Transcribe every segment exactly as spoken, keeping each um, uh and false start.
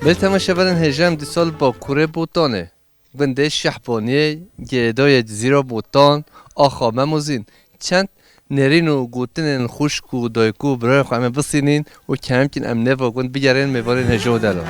Lê temaşevanên hêja em dîsa li Bakurê Botanê, gundê Şehbaniyê, girêdayê Cizîra Botan, axa Memozîn, çend nêrîn û gotinên xwişk û dayik û birayên xwe em ê bisînîn û kemkîn em nêva gund bigerên mêvanên hêja û delal.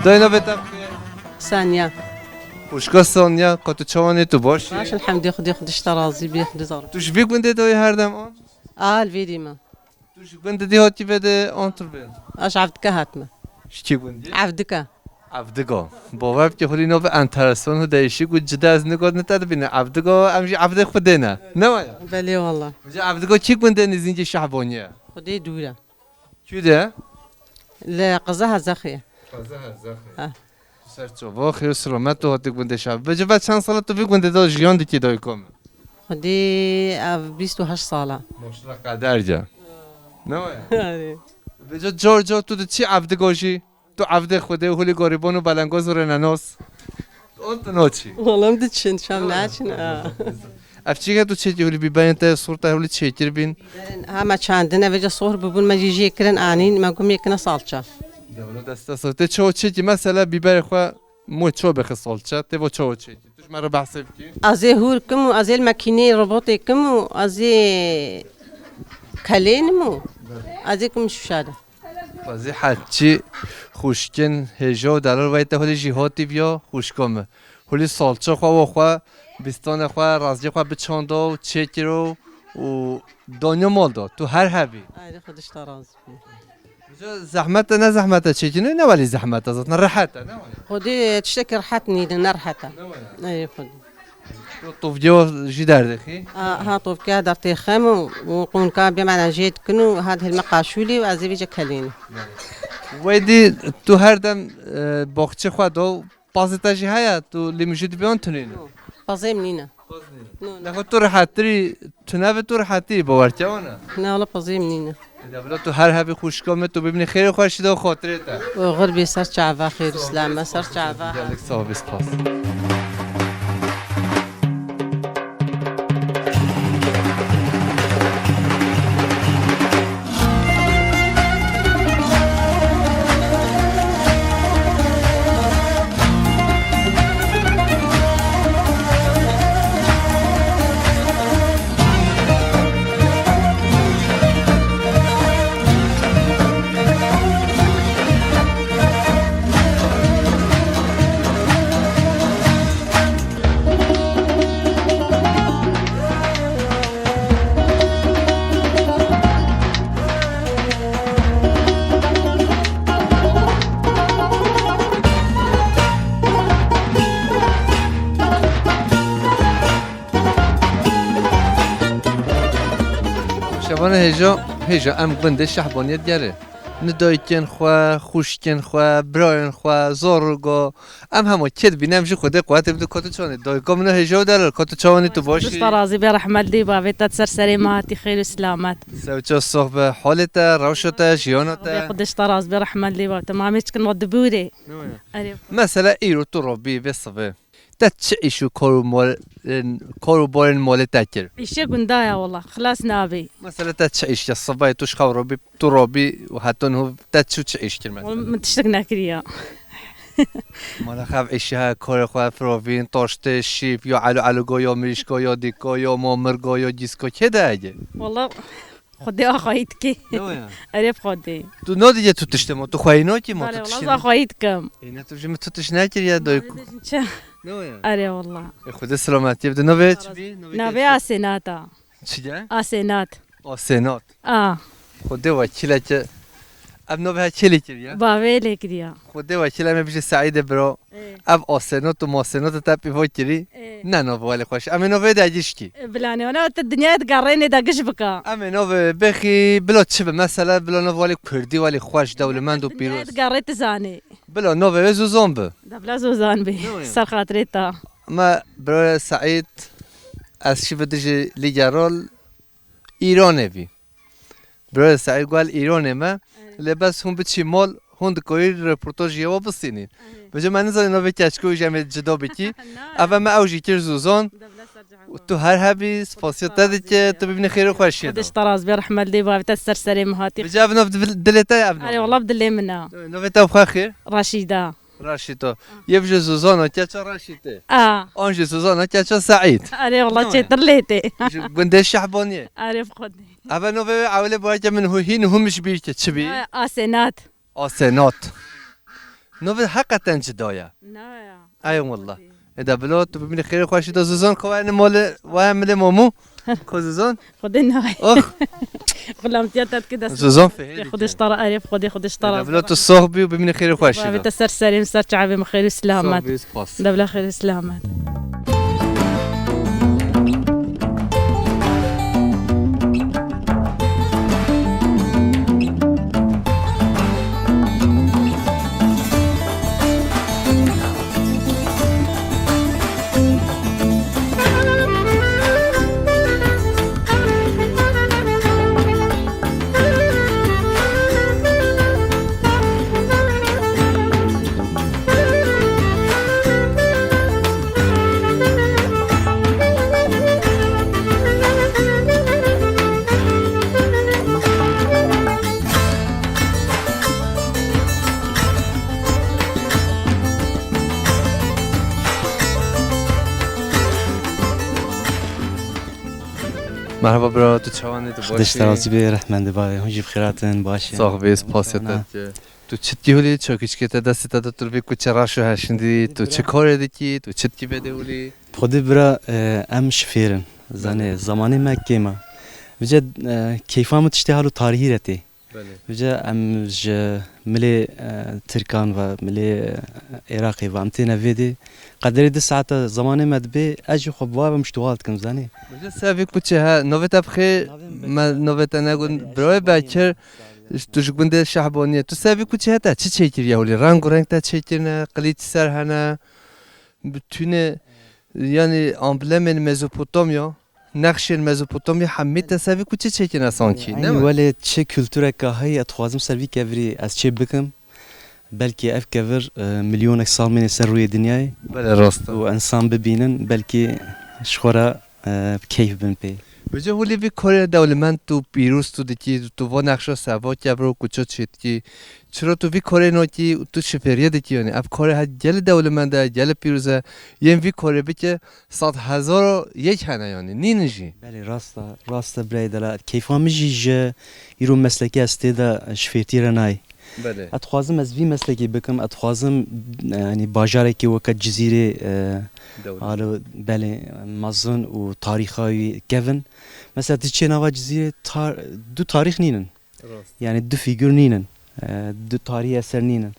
Dayê, navê te bi xêr? Sanya. Xwişka Sanya, ka tu çawan î, tu baş î? Baş, elhamdülillah, Xwedê, Xwedê ji te razî bê, Xwedê zar. Tu ji vî gundê dayê her dem an? A, li vê dî me. Tu ji gundê dî hatî vê de an tu vê? Ez ji Evdika hatime. Ji kî gundî? Evdika. Evdiga. Bawer bike, xwedî navê enteresan û değişik û cida ez nigot ne te dibîne. Evdiga, em jî evdê Xwedê ne. Ne waya? Belê wala. Ji Evdiga kî gundê nêzînkî Şehbaniyê? Xwedê dûr e. Kû de? Li Qeza Hezexê. Qeza Hezexê. Ha. Ser çava, xêr û selamet tu hatî gundê Şehb. Bêje ve çend sala tu vî gundê de jiyan dikî dayika min? Xwedê ev bîst û heşt sala. Maşallah, qeder ca. Ne waya? Erê. Bêje car car tu diçî Evdiga jî? Tu evdê Xwedê û hulî gorîbon û belengoz û rênenos. Ol tu noçî. Oğlum diçin, şam ne açın? Aa. Ev çî ke tu çêkî hulî bîberên te, sor te hulî çêkir bîn? Hema çandine vêca sor bibûn, me jî jê kirin anîn, me gum yekine salça. Dewle deste sor. Tê çawa çêkî mesela bîberê xwe, moy çawa bêxi salça, tê vo çawa çêkî? Tu ji me re behsê bikî. Ez ê hûr kim û ez ê li makîneyê robotê kim û ez ê kelênim û ez ê kim şuşa de. Xwezî heçî xwişkin hêja û delal weyte hulî jî hatî viya xwişka min. Hulî salça xwe wa xwe, bîstana xwe, raziyê xwe biçanda û çêkiro û danya mal da. Tu her hebî. Ayrı Xwedê ji te razî bî. Zehmet e, ne zehmet e çêkîne, ne welî zehmet e, zaten rehet e, ne welî? Xwedê tiştekî rehet nîne, ne rehet e. Ne welî? Ey Xwedê. Tu tovkiya jî derdixî? A, ha, tovkiya dertêxim û, û qûnka bê me jê dikin û ha dihilme qaşûlî û ez ê vêce kelênî. Wey dî tu her dem, e, baxçê xwe do, pazê te jî heye, tu lê mijû dibê an tunîne? Pazê min nîne. Paz nîne. No, no. Nexwe tu rehettirî, tu nebe tu rehetî, bawer ke wana? Ne, wala pazê min nîne. Eda bila tu her hebî xwişka me, tu bibînî xêrê xweşî de û xatirê te. Oxir bê ser çava, xêr û selame ser çava. Gelek sağ ol, spas. Şevane hêja, hêja em gundê Şehbaniyê digerê. Ni dayikên xwe, xwişkên xwe, birayên xwe, zargo, em hema kê dibîne, em jî Xwedê quwetê bide. Ka tu çawanî? Dayika min hêja û delal, ka tu çawanî, tu baş î? Xwedê razî bê, rehmet lê bavê te, ser serê me hatî, xêr û selamet. Sewça sohbe, halê te, rewşa te, jiyana te? Xwedê ji te razî bê, rehmet lê bavê te. Mamê çikin wa dibûrê. Ne waya? Erê. Mesela îro tu robî vê sibê. Te çi îş û kar û mol-, kar û barên malê te kir? Îşê gunda ya wela, xilas nabê. Mesela te çi îş ya, sibay tu ji xew robî, tu robî û heta niho te çi û çi îş kir mesela? Wela min tiştek nekiriya. Mala xev îşê heye, karê xwe firovîn, taştê, şîp, ya elo elogo, ya mirîşko, ya dîko, ya mamirgo, ya gîsko, kê de heye? Wela Xwedê axayî dike. Ne waya? Erê bi Xwedê. Tu nadî tu tiştê ma, tu xweyî nakî ma, tu tiştê. Belê, wela axayî dikim. Ê, ne tu ji min tu tişt nekiriye, dayik. Çi? Ne waya? Erê wela. Ê, Xwedê selametiyê bide. Navê çi bî? Navê Asenat a. Çi ye? Asenat. Asenat. A. Xwedê wekîleke. Ev navê he kê lê kiriye? Bavê lê kiriye. Xwedê wekîl, em ê bijî Seîdê bira. Ê. Ev Asenot û Masenot te pîvo kirî. Ê. Ne navê welê xweş. Em ê navê de gişkî. Ê, bila ne, wana te dinyayê digerrênê de giş bika. Em ê navê bêxî bila çi be? Mesela bila nav welê kurdî, welê xweş, dewlemend û pîroz. Dinyayê digerrê tu zanê. Bila navê wê Zozan be. Da bila Zozan be. Ne waya? Ser xatirê ta. Me birayê Seîd ez şî vê dijî Lîga Rol Îranê bî. Birayê Seîd got Îranê me, Evet. lê bes hûn biçî mal, hûn dikarî reportajê wa bistînî. Evet. Vêca me nizanî navê keçikê wî jî em ê cida bikî. Na. Eve me ew jî kir Zozan. Devlet sercihê. Tu her hebî, spasiya te dike, tu bibînî xêr û xweşiyê de. Xwedê ji te razî be, rehmet lê bavê te ser serê min hatî. Vêca ev nav di vil-, dilê te ye ev nav? Erê, wela bi dilê min e. Navê te bi xwe xêr? Raşîda. Raşîda. Yê bijî Zozana keça Raşîdê. A. An jî Zozana keça Seîd. Erê, wela çêtir lê tê. Ji gundê Şehbaniyê. Erê, bi Xwedê. Eve navê wê ewilê bareke min hû hîn hûn min ji bîr ke çi bî? Asenat. Asenat. Navê heqeten cida ye. Na ya. Ey wallah. Ê de bila, tu bimînî xêrê xweşî de Zozan, xwe wene malê, waya milê mamû. Ko Zozan? Xwedê nayê. Ox. Xulamtiya te dike dest. Zozan fehê dike. Xwedê ji te re erê, Xwedê, Xwedê ji te re. Ê de bila, tu sox bî û bimînî xêrê xweşî de. Bavê te ser serê min, ser çavê min, xêr û selamet. Sox bî, spas. Devla xêr û selamet. Merhaba bro, tu çawan î, tu baş î? Xwedê ji te razî be, rehmendê bavê, hûn jî bi xêr hatin, baş in? Sax bî, spasiya te dike. Tu çitkî hûlî, çokîçikê te destê te de, tu li vê kuçe reş û heşindî, tu çi karê dikî, tu çitkî vê de hûlî? Xwedê bira, e, em şifêr in, zanê, Belê. Zamanê me kêm e. Vêca, e, keyfa min tiştê halo tarihî re tê. Belê. Vêca em ji milê, e, Tirkan ve, milê, e, Iraqê ve, em têne vê dê. Qederê du saeta zamanê me dibe, ez jî xwe bi wa ve miştuhal dikim, zanê. Vêca se vê kuçe he, navê te bi xêr, Navê min me, Bekir. Navê te negot, Belê, birayê Eşref Bekir, Alim. Tu ji gundê Şehbaniyê. Tu ser vî kuçê heta çi çêkiriye holê? Reng û reng te çêkirine, qilî çi ser hene? Bütünê, yanî amblemên Mezopotamya, nexşên Mezopotamya hemî te ser vî kuçê çêkirine sankî, ne mi? Welê çi kultureka heye, ez dixwazim ser vî kevirî ez çê bikim. Belkî ev kevir, e, milyonek sal mîne ser rûyê dinyayê. Belê, rast e. Û ensan bibînin, belkî ji xwe re e, bi keyf bin pê. Vêca holê vî karê dewlemend û pîroz tu dikî, tu va nexşa ser va kevir û kuçe çêdikî. Çira tu vî karê nakî û tu şifêriyê dikî, yanî ev karê he gelê dewlemend e, gelê pîroz e, yên vî karê bike sed hezar û yek hene, yanî nînin jî. Belê, rast e, rast e birayê delal. Keyfa min jî ji îro meslekê ez tê de şifêrtî re nayê. Belê. Ez dixwazim ez vî meslekê bikim, ez dixwazim, yanî bajarekê weke Cizîrê, e, Dewle. Alo, belê, mezin û tarîxa wî kevin. Mesela tu çê nava Cizîrê tar-, du tarîx nînin. Rast. Yanî du fîgur nînin. E, du tarî eser nînin.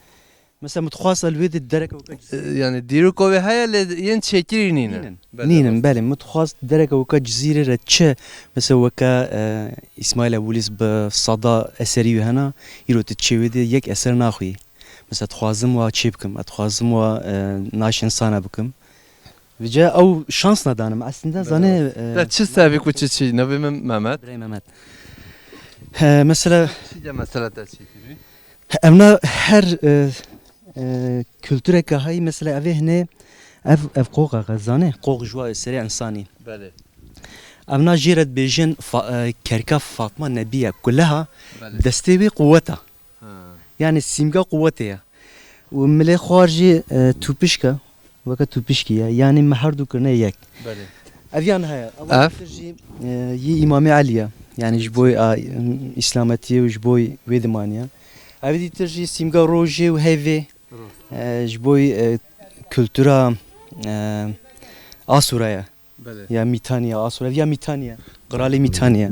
Mesela min dixwast ez li wê de dereka weke Cizîrê. E, yanî dîroka wê heye lê yên çêkirî nînin. Nînin. Belê, Nînin, rast. Belê. Min dixwast dereka weke Cizîrê re çi, mesela weke, e, Îsmaîl Ebûlîs bi seda eserî wî hena, îro tu çê wê de yek eser naxwî. Mesela dixwazim wa çê bikim, ez dixwazim wa, e, naşên sane bikim. Vêca ew şans nedanim. Aslında Belê. Zanê, e, Te çi ser vî kuçe çi? Navê min Mehmet. Birayê Mehmet. He, mesela Çi de mesela te çêkirî? Evna her, e, e, kultureka hay, mesela evê hine ev, ev qoqa zanê, qoq ji wa serê insanî. Belê. Evna jê re dibêjin fa-, e, kerka Fatma Nebiye, kuleha Belê. Destê wê quweta. Ha. Yani sîmga quwetê ye. Û milê xwar jî, e, tûpişk e, weke tûpişkî ye. Yani me her du kirine yek. Belê. Ev yan heye. Ev? Ev jî, e, yî Îmamê Elî ye. Yani ji bo, a, îslametiyê û ji bo wê dimaniye. Ev dîtir jî sîmga rojê û heyvê, Rast. E, ji bo, e, kultura, e, Asûra ye. Belê. Ya Mîtaniya, Asûra ya Mîtaniya. Qiralê Mîtaniya.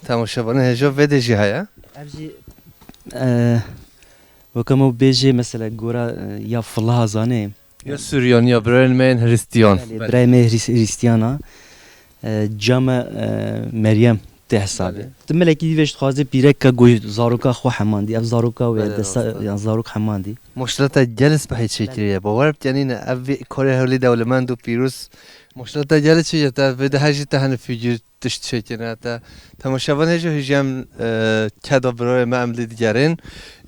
Temaşevanê hêja vê de jî heye. Ev jî, e, weke me bêjê mesela gora, e, ya Filaha zanê. Ya Suryaniya, birayên me yên Hristiyan. Belê, Belê. Birayê me Hris-, Hristiyana. E, came, e, Meryem tê hesabê. Belê. Tu melekî dî vê ji dixwazê pîrek ke goy zaroka xwe hemandî. Ev zaroka wê Belê, desta, rast e. Ya zarok hemandî. Maşallah te gelê spehî çêkiriye. Belê. Bawer bike nîne, ev vê karê hewlê dewlemend û pîroz Maşallah te gelek çi ye, te vê de her jî te hene fîgür tişt çêkirine te. Temaşevan hêja hêjî em, e, keda birayê me em lê digerin.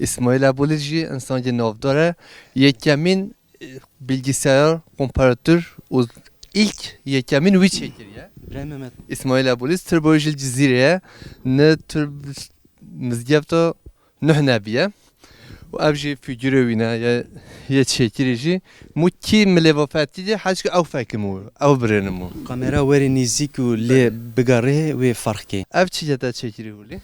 Îsmaîl Ebûlî jî însankê navdar e. Yekemîn, e, bilgisayar, komparator û ilk yekemîn wî çêkiriye. Birayê Mehmet. Îsmaîl Ebûlî, Tirboyê jî li Cizîrê ye. Ni tur mizgefta nuh nebiye. Û ev jî fîgurê wî ne, ye, yê çêkirî jî. Mû kî milê va fetkî jî, heçku ew fekim û ew birênim û. Kamera werê nêzîk û lê bigarê wê ferq kê. Ev çi ye te çêkirî hûlî?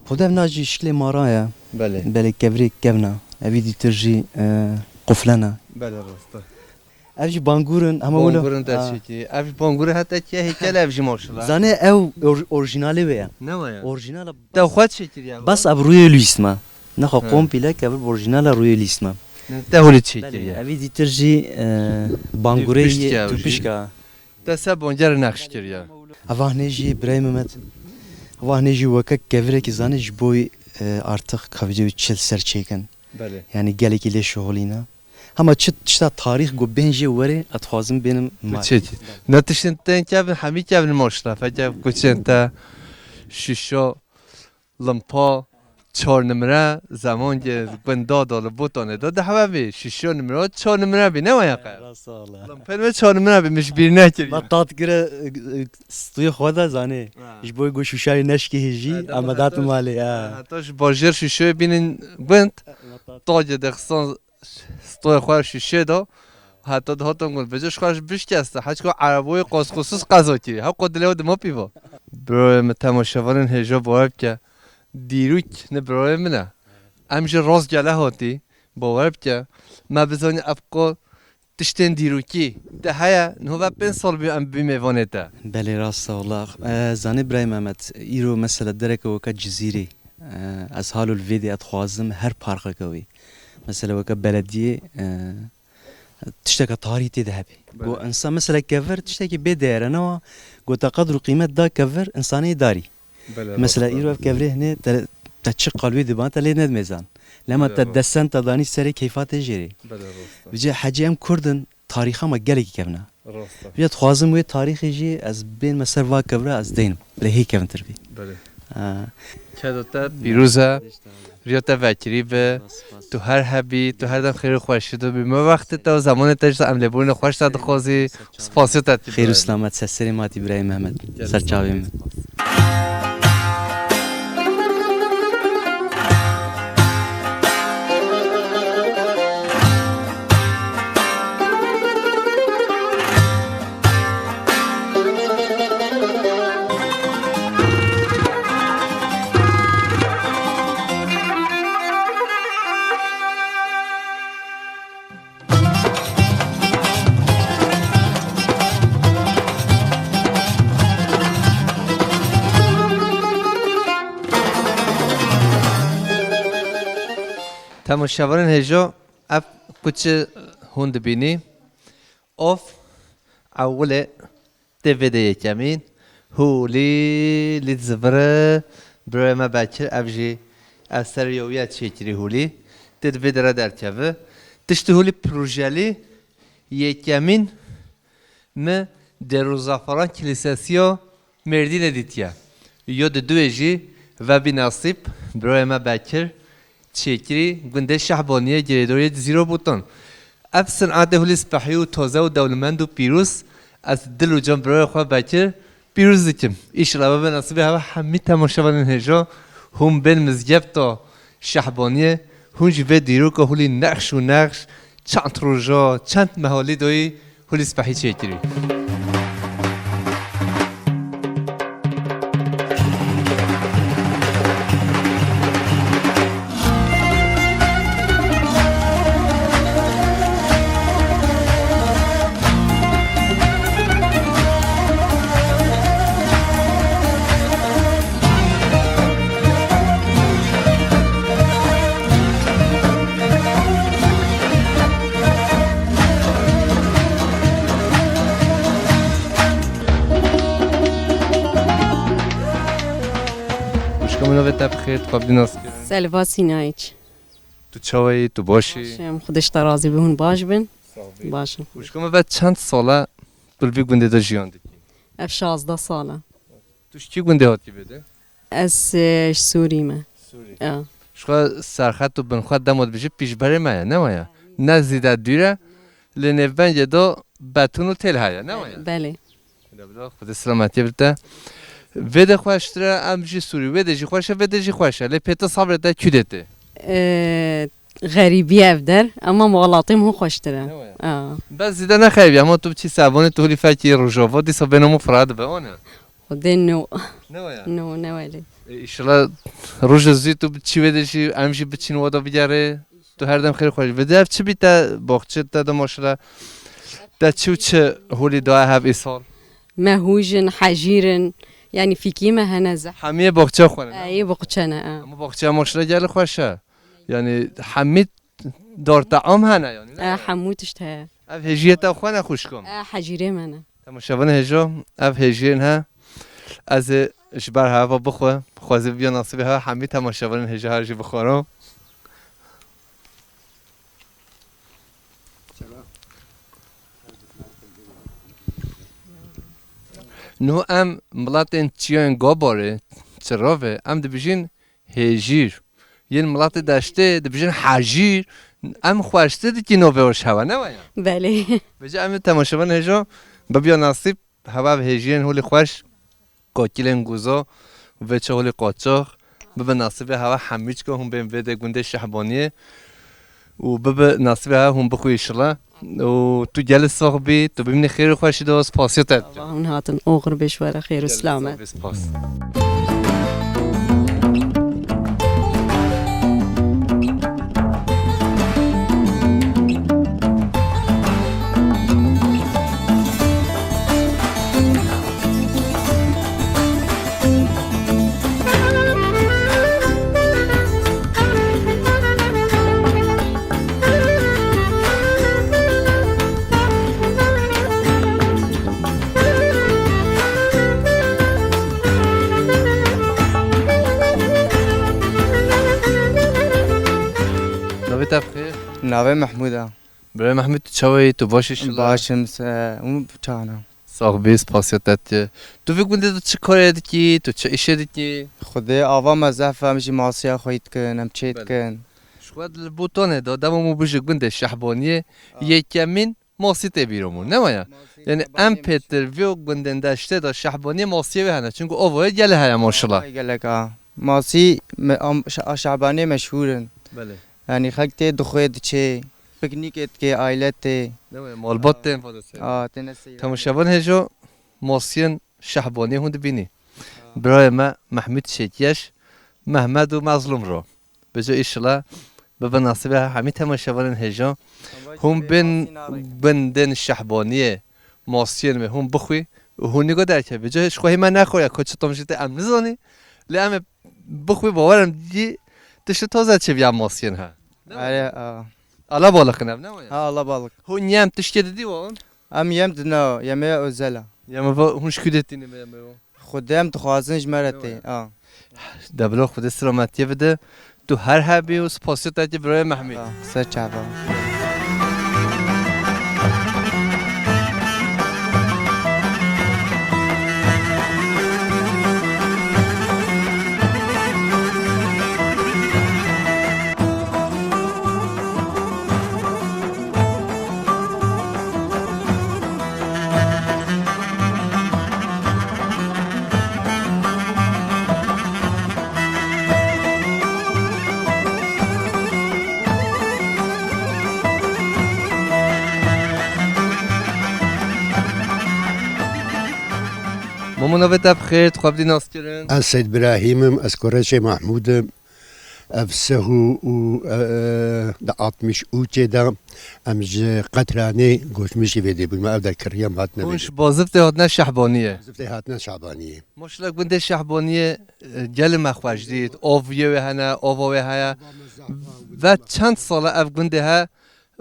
Xwedê ev na jî şiklê mara ye. Belê. Belê kevirê kevna. Evî dîtir jî, e, quflena. Belê rast e. Ev jî bangûr in, hema wilo. Bangûr in te çêkî. Ev jî bangûr e, heta kê heykel ev jî maşallah. Zanê ew or-, orjinalê wê ye. Ne wa ye? Orjinal e. Te xwe çêkiriye? Bas ev rûyê lîst me. Nexwe komple kevir orjinal e, rûyê lîst me. Te holî çêkiriye? Belê, evî dîtir jî, e, bangûrê yê tûpişk e. Te se banger nexş kiriye? Eva hinê jî birayê Mehmet. Eva hinê jî weke kevirekî zanê ji bo, e, artık kavicê wî çil ser çêkin. Belê. Yani gelekî lê şixulîne. Hema çi tişta tarîx ku bên jê were, ez dixwazim bênim mal. Çi, çi? Ne tiştên tên kevin, hemî kevin maşallah. Feke kuçên te şişo, limpa, çar nimre, zeman ge gunda da li botanê da, de hewe bî, şişo nimre, çar nimre bî, ne waya qe? Rast wala. Limpên me çar nimre bî, min ji bîr nekiriye. Ma tat gire, e, e, stûyê xwe de zanê. Ha. Ji bo ku şûşayê neşkihê jî, ha, ama dat malê, ha. Ha, heta ji bajêr şûşoyê bînin gund, tagê de xistan stoyê xwe şîşê da, heta dihatin gund. Vêca ji xwe ji bişkeste, heçka ereboyê qosqosuz qeza kiriye. Heqo dilê ew dima pîva. Birayê min, temaşevanên hêja bawer bike. Dîrok ne birayê min e. Em ji rastgele hatî, bawer bike. Me bizanî ev qo tiştên dîrokî te heye, niho ve pênc sal bî em bî mêvanê te. Belê rast e wala. E, zanî birayê Mehmet, îro mesela dereke weke Cizîrê. E, ez halo li vê dê ez dixwazim her parkeke wê. Mesela weke belediyê, e, tişteke tarî tê de hebe. Belê. Go insan mesela kevir tiştekî bê değer e, newa go te qedr û qîmet da kevir, insanê darî. Belê, mesela rast e. Îro ev kevirê hinê te, te çi qalwê diban te lê nedimêzan. Lema te des senta danî serê keyfa tê jêrê. Belê, rast e. Vêca hecî em Kurd in, tarîxa me gelekî kevn e. Rast e. Vêca dixwazim wê tarîxê jî ez bênime ser va kevira ez deynim. Lê hê kevintir bî. Belê. Ha. Kedo te pîroz e. Riya te vekirî be. Spas, spas. Tu her hebî, tu her dem xêr û xweşî de bî. Me wextê te û zemanê te ji em lêborîna xweş te dixwazî. Spasiya te. Xêr û selamet, ser serê me hatî birayê Mehmet. Ser çavê min. Temaşevanên hêja, ev kuçi hûn dibînî. Of, ewilê tê vê de yekemîn. Hûlî, lî zivire, birayê me Bekir, ev jî ev ser yewî ye çêkirî hûlî. Tê di vê de re derkeve. Tiştî hûlî projelî yekemîn mi Dêrûzafaran Kilisesiya Mêrdînê dîtiye. Yo di duê jî vebî nasîb, birayê me Bekir, çêkirî gundê Şehbaniyê girêdoriyê Cizîro Botan. Ev sinetê hûlî spehî û taze û dewlemend û pîroz, ez dil û can birayê xwe Bekir pîroz dikim. Îşallah bibe nasîbê hev hemî temaşevanên hêja hûn bên mizgefta Şehbaniyê, hûn jî vê dîroka hûlî nexş û nexş, çend roja, çend mehalî doyî hûlî spehî çêkirî. Wişka min, navê te bi xêr, tu xwe bidî nas kirin? Selva Sînayîç. Tu çawa yî? Tu baş î? Baş im, Xwedê ji te razî be, hûn baş bin. Sağ ol. Baş im. Wişka min, ve çend sal e Tu li vî gundê de jiyan dikî? Ev şazdeh sal e. Tu ji kî gundê hatî vê de? Ez, e, ji Sûrî me. Sûrî. Ya. Ji xwe serxet û binxwe demo dibêje pîşberê me ye, ne waya? Ne zîde dûr e. Lê nêvbengê do betûn û têl heye, ne waya? Belê. Bila, bila, Xwedê selametiyê bide. Vê de xweştir e, em jî Sûrî. Wê de jî xweş e, vê de jî xweş e. Lê pê te sabrê te kû dê tê? E, Xerîbî ev der, ema welatê min xweştir e. Ne waya? A. Bes zîde nexerîbî, hema tu biçî Serbonê, tu hilî fekî Rojava, dîsa bêhna min fireh dibe, wan e? Xwedê no. Ne waya? No, ne welê. E, îşillah roja zû tu biçî wê de jî, em jî biçîn wada bigerê. Tu her dem xêr xweş. Vê de ev çi bî te, baxçe te de maşallah. Te çi û çi holî daye hev îsal? Me hûj in, hejîr in. Yanî fîkî me hene zehf. Hemiyê baxçe xwe ne? E, yê baxçe ne, e. Ama baxçe maşallah gelî xweş e. Yanî hemî dar team hene yanî, ne? E, hemû tişt heye. Ev hêjiyê te xwe ne xwişkom? E, hejîrê me ne. Temaşevanên hêja, ev hêjiyên he. Ez ê ji ber heva bixwe, xwezî biya nasîbê he, hemî temaşevanên hêja her jî bixwaro. Niho em miletên çiyayên Gabarê, Çiravê, em dibijîn hêjîr. Yên miletê deştê dibijin hejîr. Em xweştir dikî novê û ji hewa, ne waya? Belê. Vêca em ê temaşevan hêja bibiya nasîb, hewa ev hêjiyên holî xweş, kakilên guza, vê çi holî qaçax, bibe nasîbê hewa hemî çika hûn bên vê de gundê Şehbaniyê û bibe nasîbê hewa hûn bixwî îşillah. û tu gelî sax bî, tu bimînî xêr û xweşî de, spasiya te dikim. Hûn hatin, oxir bê ji we re xêr û selamet. Gelî sax bî, spas. Navê te bi xêr? Navê Mehmûd e. Birayê Mehmûd, tu çawa yî? Tu baş î şila? Baş im, se-, hûn çawa ne? Sax bî, spasiya te dikim. Tu vî gundê de çi karê dikî? Tu çi îşê dikî? Xwedê ava me zehf e, em jî masiya xwe yî dikin, em çê dikin. Ji xwe li Botanê de, dema min bû ji gundê Şehbaniyê, yekemîn masî tê bîra min, ne waya? Yanî em pêtir vî gundên deştê de Şehbaniyê masiyê wê hene, çunku ava wê gelê heye maşallah. Gelek a. Masî me-, am-, şe-, a Şehbaniyê meşhûr in. Belê. Yanî xelk tê dixwê diçê, piknîkê dikê, aîle tê. Ne waya, malbat tên vada ser. A, têne seyran. Temaşevan hêja masiyên Şehbaniyê hûn dibînî. Birayê me Mehmûd Şêtyeş, Mehmed û Mezlûm ro. Vêca îşila bibe nasîbê hemî temaşevanên hêja. Hûn bên gundên Şehbaniyê, masiyên me hûn bixwî û hûn nîgo derkevî. Vêca ji xwe hê me nexwe ya, ko çi tom jî te em nizanî. Lê em ê bixwî, bawer im dî tiştê taze çêbî ya masiyên he. Erê, a. Alabalık in ev, ne waya? Ha, alabalık. Hûn yem tiştê didî wan? Em yem dina, yemeğe özel e. Yeme va, hûn ji kû dê tînî me yeme va? Xwedê em dixwazin ji me re tê. A. De bila Xwedê selametiyê bide. Tu her hebî û spasiya te dikim birayê Mehmûd. A, ser çava. Mamo, navê te bi xêr, tu xwe bidî naskirin. Ez Seyd Birahîm im, ez kureşê Mehmûd im. Ev sehû û, e, di altmış ûçê de em ji Qetranê goçmişî vê dê bûn. Me ev der kiriyem hatine vê dê. Hûn ji Baziftê hatine Şehbaniyê? Baziftê hatine Şehbaniyê. Maşallah gundê Şehbaniyê, e, gelê me xweş dît. Aviyê wê hene, ava wê heye. Ve çend sala ev gundê he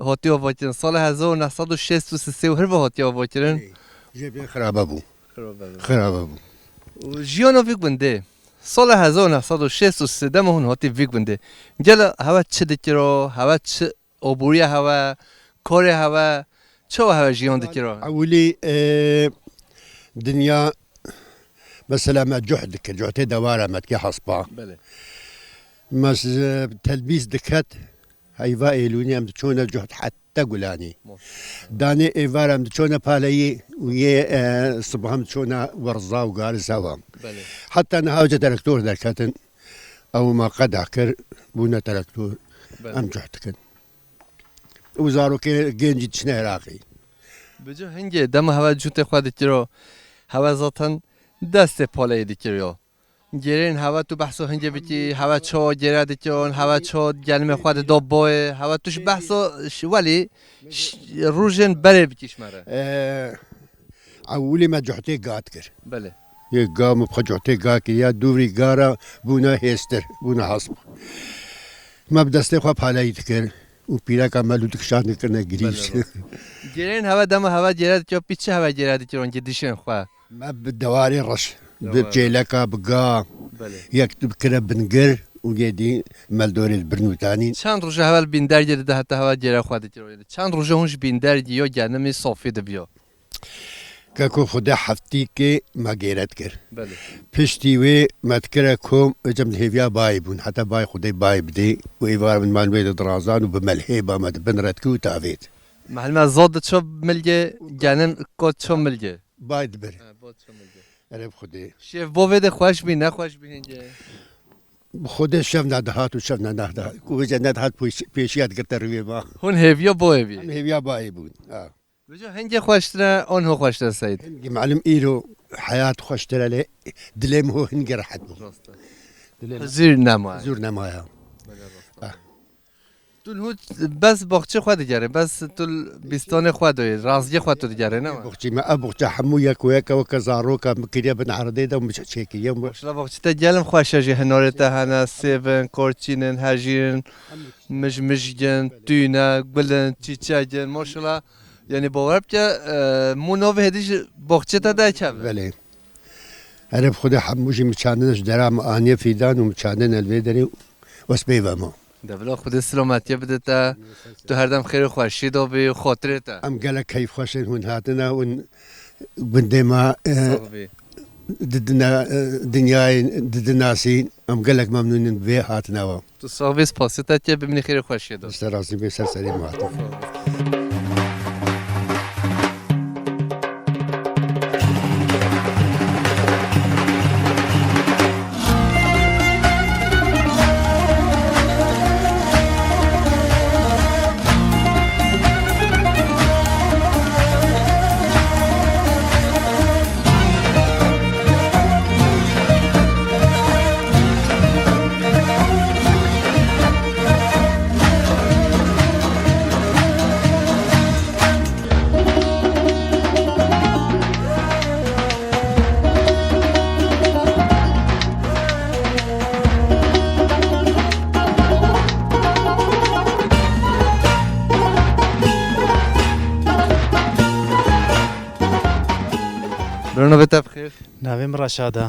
hatiye avakirin? Sala hezar û neh sed û şêst û sê û hirve hatiye avakirin. Ê, jê bê xirabe bû. Xirabe bû. Xirabe bû. Û jiyana vî gundê? Sala hezar û neh sed û şêst û sê dema hûn hatî vî gundê, gela hewe çi dikira, hewe çi aboriya hewe, karê hewe, Çawa hewe jiyan dikiro? Ewilî, e, dinya, mesela me cuh dikir, cuhtê dewara me dikir hespa. Belê. Me s-, telbîs diket, heyva êlûnî em diçûne cuht heta gulanî. Maşallah. Danê êvar em diçûne paleyî û yê, e, sibah em diçûne werza û gariz hewa. Belê. Heta niha ca traktor derketin, ew me qeda kir, bûne traktor, Belê. Em cuh dikin. Û zarokê gêncî diçine Iraqê. Bi cih hingê dema hewe cûtê xwe dikiro, hewe zaten destê poleyê dikiriyo. Gêrên hewe tu behso hingê bikî, hewe ço gêre dikiyon, hewe ço gelmê xwe dido boyê, hewe tu ji behso ş-, welî ş-, rojên berê bikî ji me re. Ee, ewilî me cuhtê ga dikir. Belê. Yê ga me bi xwe cuhtê ga kiriya, dûrî ga re bûne hêstir, bûne hesp. Me bi destê xwe paleyî dikir û pîreka me lû dikişandin kirine girîş. Belê, rast. Gêrên hewe dema hewe gêre dikiyo, pî çi hewe gêre dikiron gidişên xwe? Me bi dewarê reş, bi Dewarê. Çêleka, bi ga, Belê. Yek tu bikire bingir û yê dî me li dorê li birnûtanîn. Çend roja hewe li bîndergê dide heta hewe gêre xwe dikiron? Çend roja hûn ji bîndergî yo genimî sofî dibiyo? Keko Xwedê heftîkê me gêret kir. Belê. Piştî wê me dikire kom, ecem di hêviya bayê bûn. Heta bayê Xwedê bayê bidê û êvar min man wê de dirazan û bi melhê ba me di bin re dikir û tavêt. Mehlime zod diço milgê, genim kot ço milgê. Bay dibir. Ha, bo ço milgê. Erê bi Xwedê. Şev bo vê de xweş bî, ne xweş bî hingê? Bi Xwedê şev nedihat û şev nenehdihat. Ku wê cennet hat pêş-, pêşiya digirte rûyê ma. Hûn hêviya bo evî? Em hêviya bayê bûn. Ha. Vêca hingê xweştir e, onho xweştir e Seyîd? Hingî malum îro heyat xweştir e lê dilê min ho hingî rehet bû. Rast e. Dilê min Huzur nema. Huzur nemaya. Belê, rast e. Ah. Tu hû bes baxçê xwe digerê, bes tu bîstanê xwe doyê, raziyê xwe tu digerê, ne? Baxçê me, ev baxçe hemû yek û yek e, weke zaroka min kiriye bin erdê de û min çêkiriye. Maşallah, baxçê te gelm xweş e jî, hinorê te hene, sêv in, korçîn in, hejîr in, mij-, mijg in, tûn e, gul in, çîçek in, maşallah. Yanî bawer bike, e, mû navê hêdî ji baxçê te derkeve. Belê. Erê bi Xwedê hemû jî min çandine ji dera min aniye fîdan û min çandine li vê derê û ez pê ve ma. De bila Xwedê silametiyê bide te, tu her dem xêr û xweşiyê de bî, xotirê te. Em gelek keyfxweş in hûn hatine, hûn gundê me, e, Sax bî. Didine, e, dinyayê didinasîn. Em gelek memnûn in bi vê hatina we. Tu sax bî, spasê te tê, bimînî xêr û xweşiyê de. Ser razî bê, ser serê me hatin. Birno bê te bi xêr. Navê min Reşad e.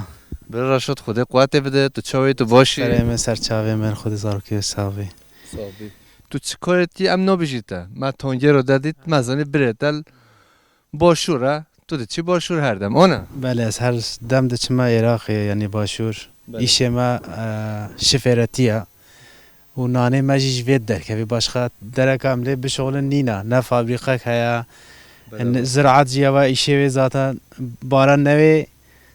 Birê Reşad, Xwedê quwetê bide, tu çawa yî, tu baş î? Serê min, ser çavê min, Xwedê zarokê wê sax bî. Sax bî. Tu çi karê dikî em nabêjî te? Me tongêro de dît, me zanî birê te li başûr e, tu diçî başûr her dem, ona? Belê, ez her dem diçime Iraqê, yanî başûr. Belê. Îşê me, e, şifêretî ye. Û nanê me jî ji vê derkevî, başqa dereka em lê bişuxulin nîne. Ne fabrîqek heye, Belê. Ne ziraat jî ye, îşê wê zaten baran newê,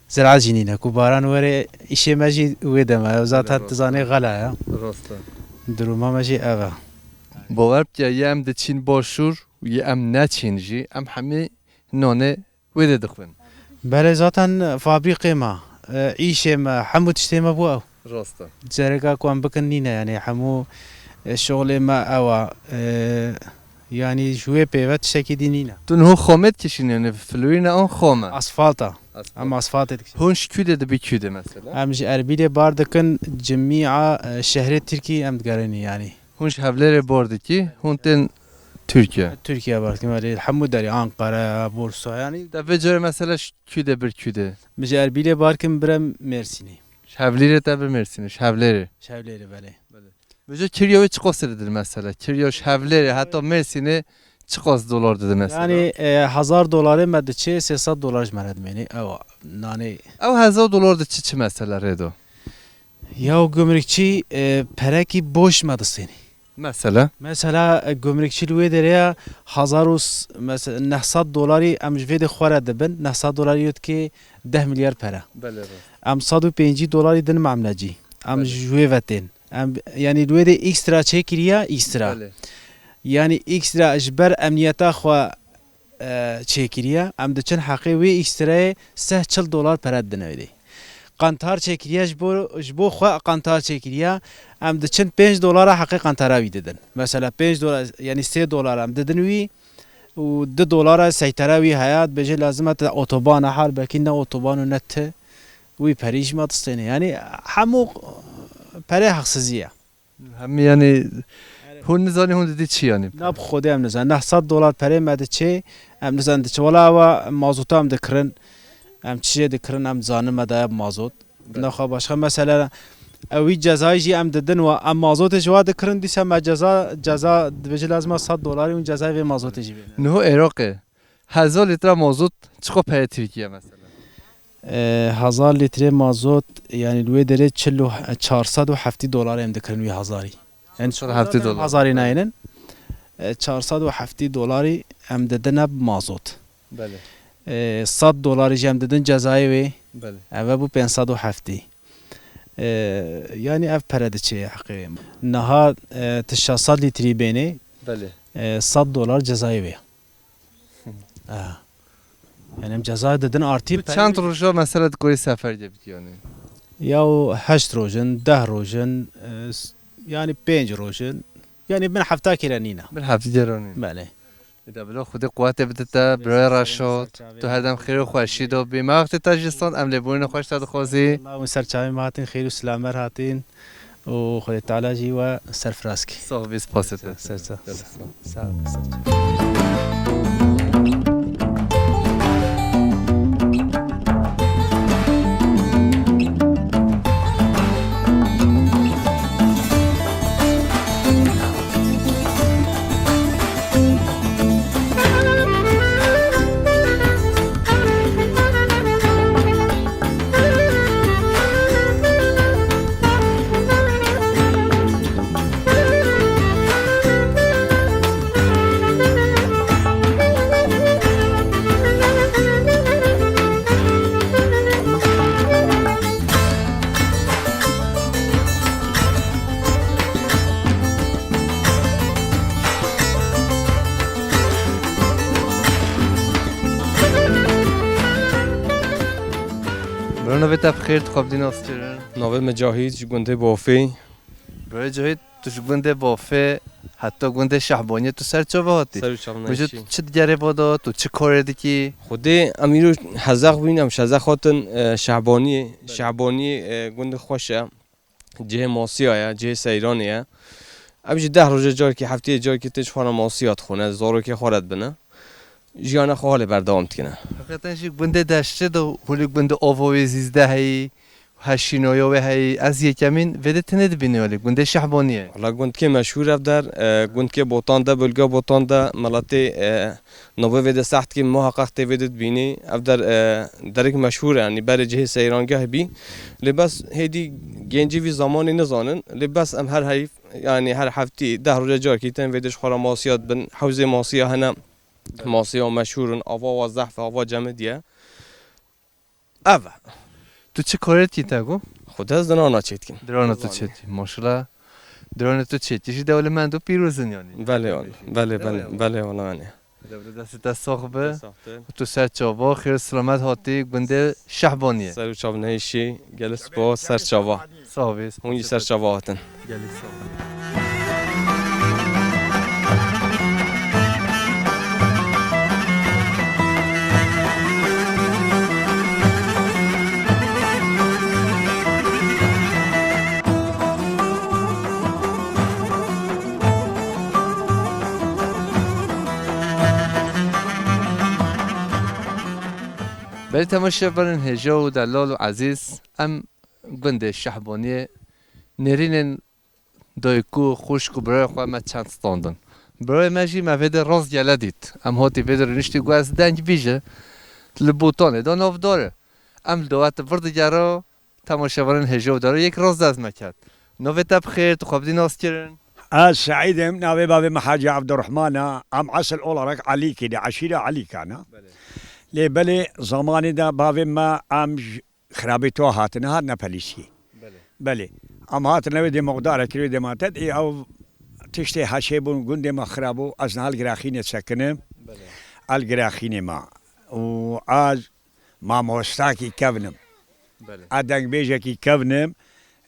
ziraat jî nîne. Ku baran were, îşê me jî wê deme ye. Zaten Belê, rast. Tu zanê xela ye. Rast e. Duruma me jî ev e. Bawer bike, yê em diçîn başûr û yê em neçîn jî, em hemî nanê wê de dixwin. Belê, zaten fabrîqê me, e, îşê me, hemû tiştê me bû ew. Rast e. Cereka ku em bikin nîne, yanî hemû, e, şixulê me ew e. E, yanî ji wê pê ve tiştekî dî nîne. Tu niho xomê dikişînî, yanî filûyî ne an xom e? Asfalt e. Asfalt. Em asfaltê dikişînin. Hûn ji kû de dibî kû de mesela? Em ji Erbîlê bar dikin, cimîa, e, şehrê Tirkî em digerînî yanî. Hûn ji Hevlêrê bar dikî, hûn tên Tirkiye? Tirkiye bar dikin, belê, hemû derê, Ankara, Bursa, yanî. Te vê carê mesela ji kû de bir kû de? Min ji Erbîlê bar kim bire Mêrsînê. Ji Hevlîrê te bir Mêrsînê, ji Hevlêrê? Ji Hevlêrê, belê. Belê. Vêca kiriya wê çiqasê didir mesela? Kiriya ji Hevlêrê heta Mêrsînê Çiqas dolar dide mesela? Yanî, e, hezar dolarê me diçê sê sed dolar ji me re dimênê. Ew nanê. Ew hezar dolar diçi çi mesela rê do? Ya gumrikçî, e, perekî boş me distênê. Mesela? Mesela, e, gumrikçî li wê derê ya hezar û s-, mese-, neh sed dolarî em ji vê de xwe re dibin. Neh sed dolarî yê dikê deh milyar pere. Belê, rast. Em sed û pêncî dolarî din memlecî. Em Belê. Ji wê ve tên. Em, yanî li wê de ekstra çêkiriya, ekstra. Belê. Yanî ekstra ji ber emniyeta xwe, e, çêkiriye. Em diçin heqê wê ekstrayê seh çil dolar pere didin wê de. Qentar çêkiriye ji bo, ji bo xwe qentar çêkiriye. Em diçin pênc dolara heqê qentara wî didin. Mesela pênc dolar, yanî sê dolar em didin wî û du dolara seytera wî heye, dibêje lazim e te otobana hal, belkî ne otoban û ne ti. Wî perî ji me distêne. Yanî hemû perê heqsizî ye. Hemî yanî hûn nizanî hûn didî çi yanî? Na bi Xwedê em nizan. Neh sed dolar perê me diçê, em nizan diçe. Wela ewa mazota em dikirin. Em çi jê dikirin, em zanin me daye bi mazot. Belê. Naxa başqa mesele, ewî cezayî jî em didin we, em mazotê ji wa dikirin, dîsa me ceza, ceza dibêje lazim e sed dolarî hûn cezayê vê mazotê jî bêne. Niho Êroqê hezar lître mazot çiqo perê Tirkiye mesela? E, hezar lître mazot, yanî li wê derê çil û, çar sed û heftî dolar em dikirin wî hezarî. Yanî çar sed û heftî dolar. Hezarî nayênin. E, çar sed û heftî dolarî em didine bi mazot. Belê. E, sed dolarî jî em didin cezayê wê. Belê. Ev bû pênc sed û heftî. E, yanî ev pere diçê heqê wê. Niha, e, tu şeş sed lîtrî bênê, Belê. E, sed dolar cezayê wê. Ah. Yani em ceza didin artî. Tu çend roja mesela dikorî sefer de bit yani? Ya o heşt rojin, deh rojin, e, s-, yani pênc rojin. Yani bin hefta kere nîna. Bin hefta kere nîna. Belê. Eda bila Xwedê quwetê bide te, birayê Reşat. Tu her dem xêr û xweşî de bî. Me wextê te jî stand em lêbûrîna xweş te dixwazî. Allah hûn ser çavê me hatin, xêr û silamer hatin. û Xwedê Teala jî we serfiraz kî. Sax bî, spasê te. Ser çav. Sağ ol. Bira, navê te bi xêr, tu xwe bidî nas kirin. Navê me Cahît, ji gundê Bafê. Birayê Cahît, tu ji gundê Bafê heta gundê Şehbaniyê tu ser çava hatî? Ser û çava. Min ji tu çi digerê vada, tu çi karê dikî? Xwedê em îro hezex bûn, em ji hezex hatin, e, Şehbaniyê. Belê. Şehbaniyê, e, gundê xweş e. Cihê masiya ye, cihê seyranê ye. Em jî deh roje carkî, hefteyê carkî tê ji xwe re masiya dixwin. Ez zarokê xwe re dibine. Jiyana xwe halê berdewam dikine. Heqîqeten jî gundê deştê de holê gundê ava wê zîzde heyî, heşînaya wê heyî. Ez yekemîn vê de tenê dibînim holê gundê Şehbaniyê. Wala gundkê meşhûr ev der, e, gundkê Botan de, bölge Botan de, miletê, e, Navê vê de sehtkî muheqeq tê vê de dibînî. Ev der, e, derek meşhûr e, yanî berê cihê seyrangeh bî. Lê bes hêdî gencî vî zamanî nizanin. Lê bes em her heyv, yanî her heftî deh roje carkî tên vê de ji xwe re masiya dibin. Hewzê masiya hene. Masiya meşhûr in. Ava wa zehf e, ava cemidî ye. Ev e. Tu çi karê dikî te ku? Xwedê ez dirana çêdikim. Dirana tu çêdikî. Maşallah. Dirana tu çêdikî jî dewlemend û pîroz in yanî. Belê wala. Belê, belê, belê wala yanî. Dewle destê te sax be. Sax be. Tu ser çava, xêr û selamet hatî gundê Şehbaniyê. Ser û çav nehişî, gelê spas, ser çava. Sax bî. Hûn jî ser çava hatin. Gelek sax bî. Belê temaşevanên hêja û delal û ezîz, em gundê Şehbaniyê nêrînên dayik û xwişk û birayê xwe me çend standin. Birayê me jî me vê de rast gele dît. Em hatî vê de rûniştî got ez deng bîje. Li botanê de navdar e. Em li dawet vir digere, temaşevanên hêja û daro yek rast dest me kerd. Navê te bi xêr, tu xwe bidî nas kirin. Ez Seîd im, navê bavê min Hacî Evdirehman e. Em esil olarak Elîkî ne, eşîra Elîkan e. Belê. Lê belê zamanê de bavê me em ji Xirabî to hatine, hatine pelîsiyê. Belê. Belê. Em hatine wê dê muxdarek kirê dê ma te, ê ew tiştê heşê bûn, gundê me xirab bû, ez niha li Giraxînê sekinim. Belê. El Giraxînê ma. Û ez mamostakî kevn im. Belê. Ez dengbêjekî kevn im.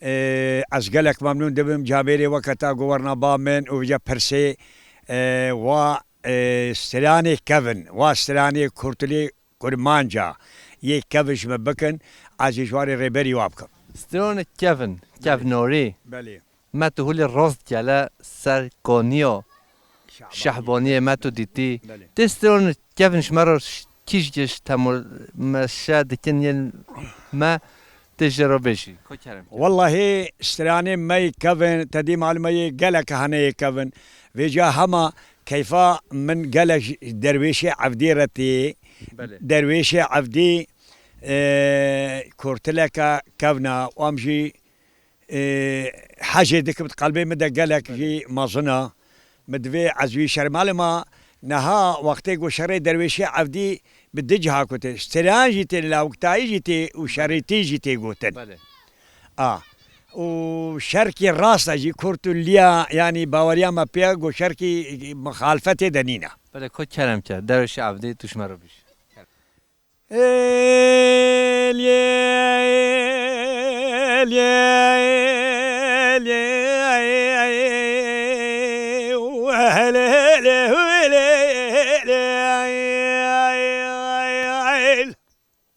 Ê, ez gelek memnûn dibim, camêrê weke te ku werna ba min û vêca pirsê, ê, wa, ê, stranê kevn, wa stranê kurtulê kurmanca yê kevn ji me bikin, ez jî ji warê rêberî wa bikim. Stranê kevn, Belê. kevnorî. Belê. Me tu hulê rast gele ser kaniya Şehbaniyê me tu dîtî. Belê. Tê stranê kevn ji me re ş-, kîj giş temo-, meşe dikin yên me tê jê re bêjî. Ko kerem ke. Wellahî stranê me yê kevn, te dî malum e yê gelek hene yê kevn. Vêca hema keyfa min gelek ji derwêşê Evdî re tê. Belê. Derwêşê Evdî, e, kurtileke kevna, û em jî Ê, hecê dikim, di qelbê min de gelek Belê. jî mezin e. Min divê ez wî şermalê ma niha wextê ku şerê derwêşê Evdî bi du ciha kute. Stran jî tê, lawktayî jî tê û Belê. şerîtî jî tê gotin. Belê. A. Û şerkî rast e jî kurt û liya, yanî baweriya me pê ye ku şerkî mixalifetê de nîne. Belê, ko kerem ke, derwêşê Evdî tu ji me re bîj. Elê, elê, elê,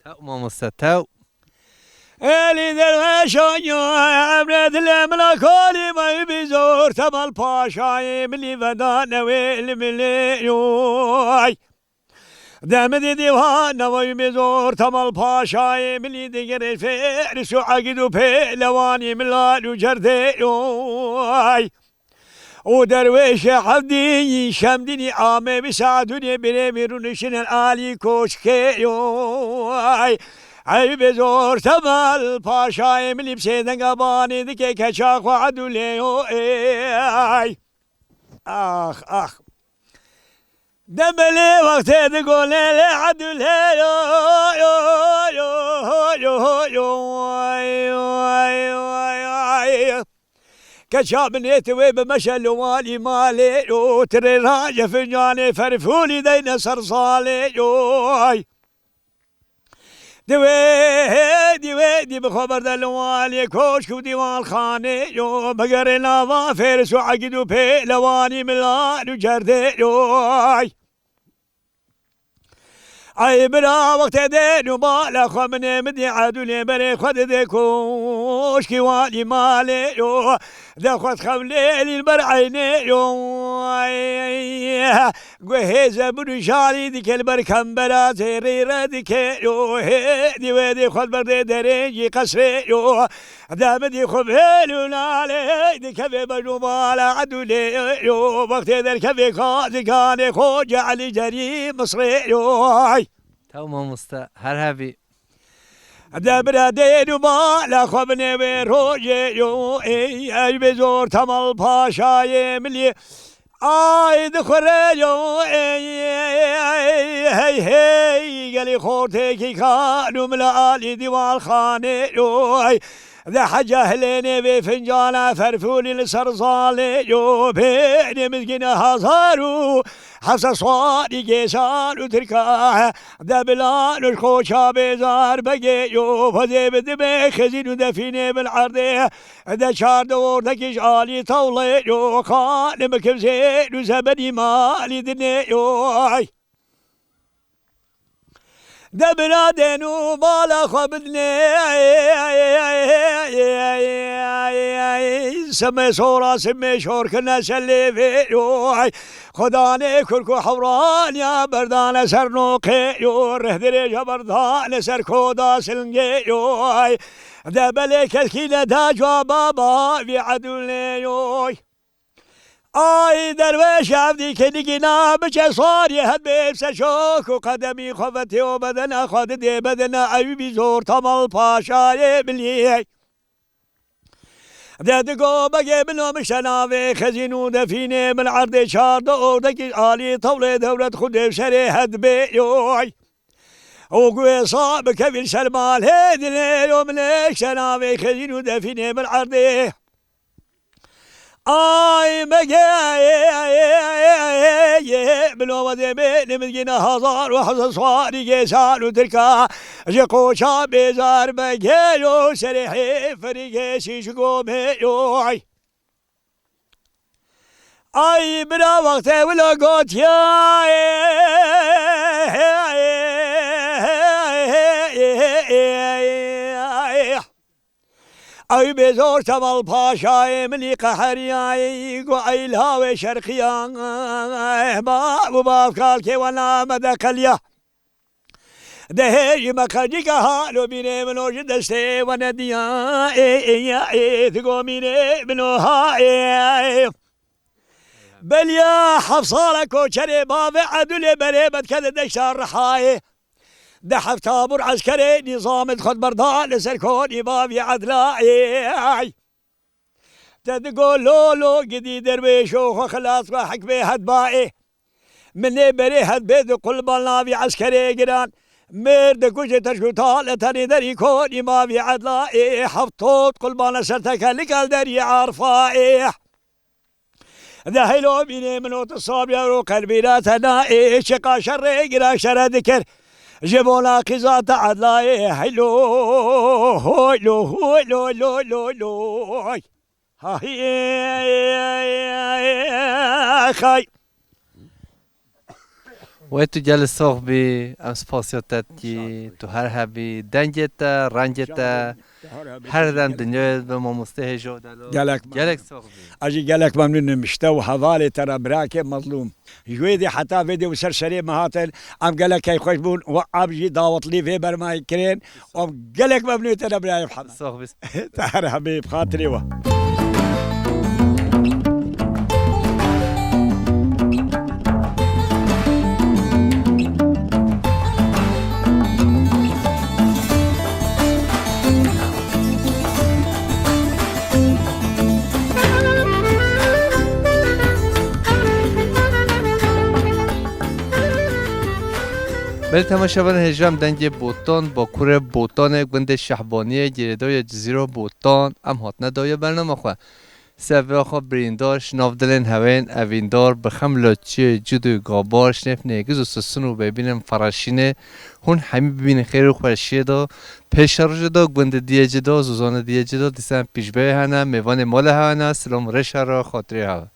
Tew mamoste, tew. Elî derveşan ya emre dile mila kalî may bi zor Temal Paşayê milî veda newê li milê yoy. Demidî dîwan newayî bê zor Temal Paşayê milî digirê fêris û egîd û pêlewanî milal û cerdê yoy. Û derwêşê Evdî Şemdînî amê bi Sadûnê birê min rûniştine alî koçkê yoy. Ey bê zor Temal Paşayê milî bi sêdenga banê dike keça xwe Edûlê yoy. Ax, ax. Debelê wextê di golê lê Edûlê yo, yo, yo, yo, yo, ay, ay, ay, ay. Keça binê ti wê bi meşe li walî malê yo, ti rê raje fincanê ferfûlî deyne ser salê yo, ay. Di wê, di wê, di bi xwe berde li walê koşk û dîwanxanê yo, bigerê nava fêris û egîd û pêlewanî milan û cerdê yo. Ay. Ay bira wextê dê nû bala xwe min ê min dî Edûlê berê xwe didê koşkî walî malê yo. De xwe dixewlê lîl ber eynê yo. Ay. Guhê zebûn û jalî dike li ber kembera zêrî re dike yo, hê dî wê dî xwe li ber dê derê jî qesrê yo. Demidî xwe vêl û nalê dikeve bejnû bala Edûlê yo. Wextê derkevê ka dikanê xwe Ceelî Cerî Misrê yo. Tew mamoste, her hebî. De bira dê nû bala xwe binê wê rojê yo, ey, ey, bê zor Temal Paşayê milî. Ay dixwire yo, ey, ey, hey, hey, gelî xortêkî kan û mila alî dîwalxanê yo, ey. De heca hilênê vê fincana ferfûlî li ser zalê yo, pênê mizgîne hazar û hesa swarî gêsan û tirka. De bilan û koça bêzar begê yo, xwedê bi dibê xezîn û defînê bil erdê. De çar de ordekî ji alî tewlê yo, xanim kivzê û zebenî malî dinê yo. Ay. De bira dên û mala xwe bidinê. Semê sora, semê şor kine selê vê yo. Ay. Xwedanê kurk û hewraniya berdane ser noqê yo, rih dirêja berdane ser koda silngê yo. De belê kelkî ne da cwa baba vî Edûlê yo. Ay derweş evdî kedikî na biçe sarî het bê ser şok û qedemî xwe ve tê û bedena xwe didê bedena ew bî zor Temal Paşayê Milî. De digo begê min o mişe navê xezîn û defînê min erdê çar de ordekî alî tewlê dewlet xu dê serê het bê yoy. û guêsa bikevîn ser malê dilê yo min êşe navê xezîn û defînê min erdê. Ay mege bilo wedê bê nimizgîna hazar û hezar swarî gêsan û tirka ji qoça bêzar be gelo serê hêfirî gêsî ji gomê yoy. Ay bira wextê wilo gotiya Ew bê zor Temal Paşayê milî qeheriyayê got ey lawê şerqiya bav û bav kalkê we name de qeliya. Dehê ji me qecîka halo bînê min o ji destê we nediya ê ê ya ê digo mînê min o ha ê. Beliya heft sala koçerê bavê Edulê berê bedke di deşta Rihayê. Di hefta bûr eskerê nîzamê xwe berda li ser konî bavî Edlayê. Te digo lolo gidî derwêşo xwe xilas we hikmê hedbayê. Min ê berê hedbê di qulban navî eskerê giran. Mêr dikuje teşkuta li tenê derî konî mavî Edlayê. Heftot qulbana ser tekelika li derî Arfayê. De heylo bînê min û tu sabiya û qelbîra te na ê çiqa şerê gira şere dikir. Ji bona qîza te Edlayê heylo hoylo hoylo lo lo lo. Ha hi xay. Wê tu gelê sox bî, em spasiya te dikî, tu her hebî, dengê te, rengê te, her dem dinyayê bi mamostê hêja û delal. Gelek memnun. Gelek sox bî. Ez jî gelek memnûn im ji te û hevalê te re birakê Mezlûm. Ji wê dê heta vê dê û ser serê me hatin, em gelek keyfxweş bûn û em jî dawetlî vê bermayê kirin. Em gelek memnûn te re birayê Mihemed. Sox bî. Te her hebî bi xatirê we. Belê temaşevanên hêja em dengê Botan, bakurê Botanê, gundê Şehbaniyê, girêdayê Cizîra Botan, em hatine dawiya bernama xwe. Sevbêya xwe birîndar, ji nav dilên hewên evîndar, bi xem laçiyê cud û gabar, şinêf nêgiz û sisin û bêbînin fereşînê, hûn hemî bibînin xêr û xweşiyê de, pêşerojê de, gundê diyê cî de, zozanê diyê cî de, dîsan pîşbeyê hene, mêvanê malê hene, silam û rêşa re xatirê hewe.